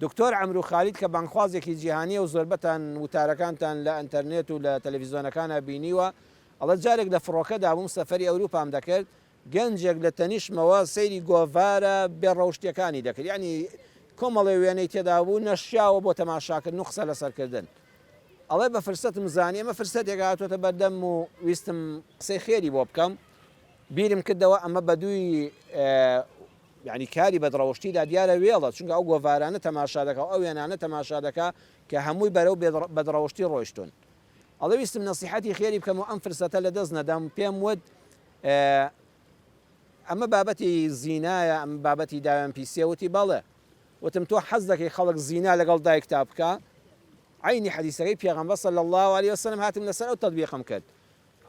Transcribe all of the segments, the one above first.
دکتۆر عەمرو خالید کە بانگخوازێکی جیهانیە و زۆربەتان وتارەکانتان لە ئەنتەرنێت و لە تەلەفیزۆنەکانا بینیوە ئەڵێ جارێک لە فڕۆکەدا بووم سەفەری ئەوروپام دەکرد گەنجێک لە تەنیشتمەوە سەیری گۆڤارە بێ ڕەوشتیەکانی دەکرد یانی کۆمەڵێ وێنەی تێدا بوو نەشیاوە بۆ تەماشاکردن و قسە لەسەرکردن ئەڵێ بە فرسەتم زانی ئەمە فرسەتێک هاتۆتە بەردەم و ویستم قسەی خێری بۆ بکەم بیرم کردەوە ئەمە بەدووی یانی کاری بەدڕەوشتیدا دیارە وێڵە چونکە ئەو گۆڤارانە تەماشا دەکا و ئەو وێنانە تەماشا دەکا کە هەمووی بەرەو بەدڕەوشتی ڕۆیشتوون. ئەڵێ ویستم نەسیحەتی خێری بکەم و ئەم فرسەتە لەدەست نەدەم، پێم وت ئەمە بابەتی زینایە، ئەمە بابەتی داوێن پیسیە، وتی بەڵێ. وتم تۆ حەز دەکەی خەڵک زینا لەگەڵ دایکتا بکا؟ عەینی حەدیسەکەی پێغەمبەر صلی اللە علیە وسلم هاتم لەسەر ئەو تەتبیقم کرد.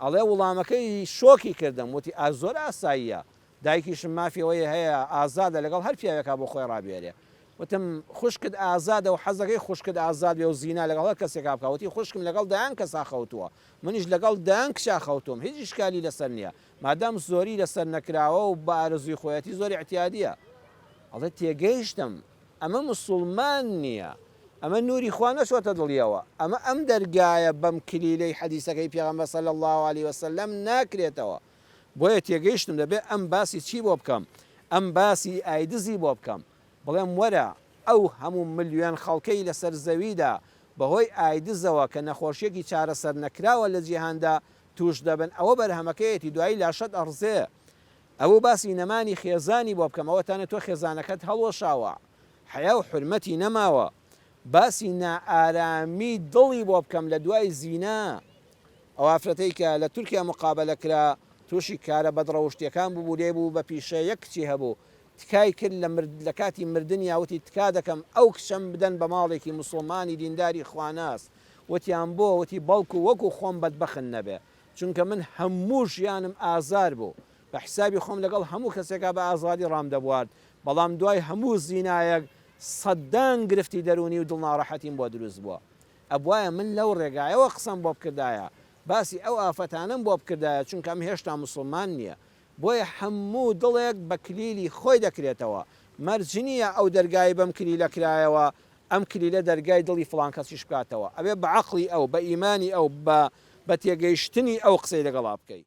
ئەڵێ وڵامەکەی شۆکی کردم، وتی ئا زۆر ئاساییە، دایکیشم مافی ئەوەی هەیە ئازادە لەگەڵ هەر پیاوێکا بۆ خۆی ڕابوێرێ. وتم، خوشکت ئازادە و حەزدەکەی خوشکت ئازاد بێ و زینا لەگەڵ هەر کەسێکا بکا؟ وتی، خوشکم لەگەڵ دەیان کەسا خەوتووە، منیش لەگەڵ دەیان کچا خەوتووم، هیچ ئیشکالی لەسەر نییە، مادام زۆری لەسەر نەکراوە و بە ئارەزووی خۆیەتی زۆر ئیعتیادییە. ئەڵێ، تێگەیشتم، ئەمە موسوڵمان نییە، ئەمە نووری خوا نەچۆتە دڵیەوە، ئەمە ئەم دەرگایە بەم کلیلەی حەدیسەکەی پێغەمبەر صلی اللە علیە وسلم ناکرێتەوە. بۆیە تێگەیشتم دەبێ ئەم باسی چی بۆ بکەم، ئەم باسی ئایدزی بۆ بکەم، بڵێم وەرە ئەو هەموو ملیۆن خەڵکەی لەسەر زەویدا بەهۆی ئایدزەوە کە نەخۆشیەکی چارەسەرنەکراوە لە جیهاندا توش دەبن ئەوە بەرهەمەکەیەتی دوایی لاشەت ئەڕزێ. ئەوو باسی نەمانی خێزانی بۆ بکەم ئەوەتانە تۆ خێزانەکەت هەڵوەشاوە حەیا و حورمەتی نەماوە. باسی نائارامی دڵی بۆ بکەم لە دوای زینا ئەو ئافرەتەی کە لە تورکیا مقابەلە کرا توشی کارە بەدڕەوشتیەکان ببوو لێی بوو بە پیشە یەک کچی هەبوو تکای کرد لە مرد لە کاتی مردنیا وتی تکا دەکەم ئەو کچەم بدەن بە ماڵێکی موسڵمانی دینداری خواناس وتیان بۆ وتی بەڵکو وەکو خۆم بەدبەخت نەبێ چونکە من هەموو ژیانم ئازار بوو بە حسابی خۆم لەگەڵ هەموو کەسێکا بە ئازادی ڕامدەبوارد بەڵام دوای هەموو زینایەک سەدان گرفتی دەروونی و دڵناڕەحەتیم بۆ دروست بووە. ئەبوایە من لەو ڕێگایەوە قسەم بۆ بکردایە، باسی ئەو ئافەتانەم بۆ بکردایە، چونکە ئەم هێشتا موسڵمان نییە. بۆیە هەموو دڵێک بە کلیلی خۆی دەکرێتەوە. مەرج نییە ئەو دەرگایەی بەم کلیلە کرایەوە، ئەم کلیلە دەرگای دڵی فڵان کەسیش بکاتەوە. ئەبێ بە عەقڵی ئەو، بە ئیمانی ئەو، بە بە تێگەیشتنی ئەو قسەی لەگەڵا بکەی.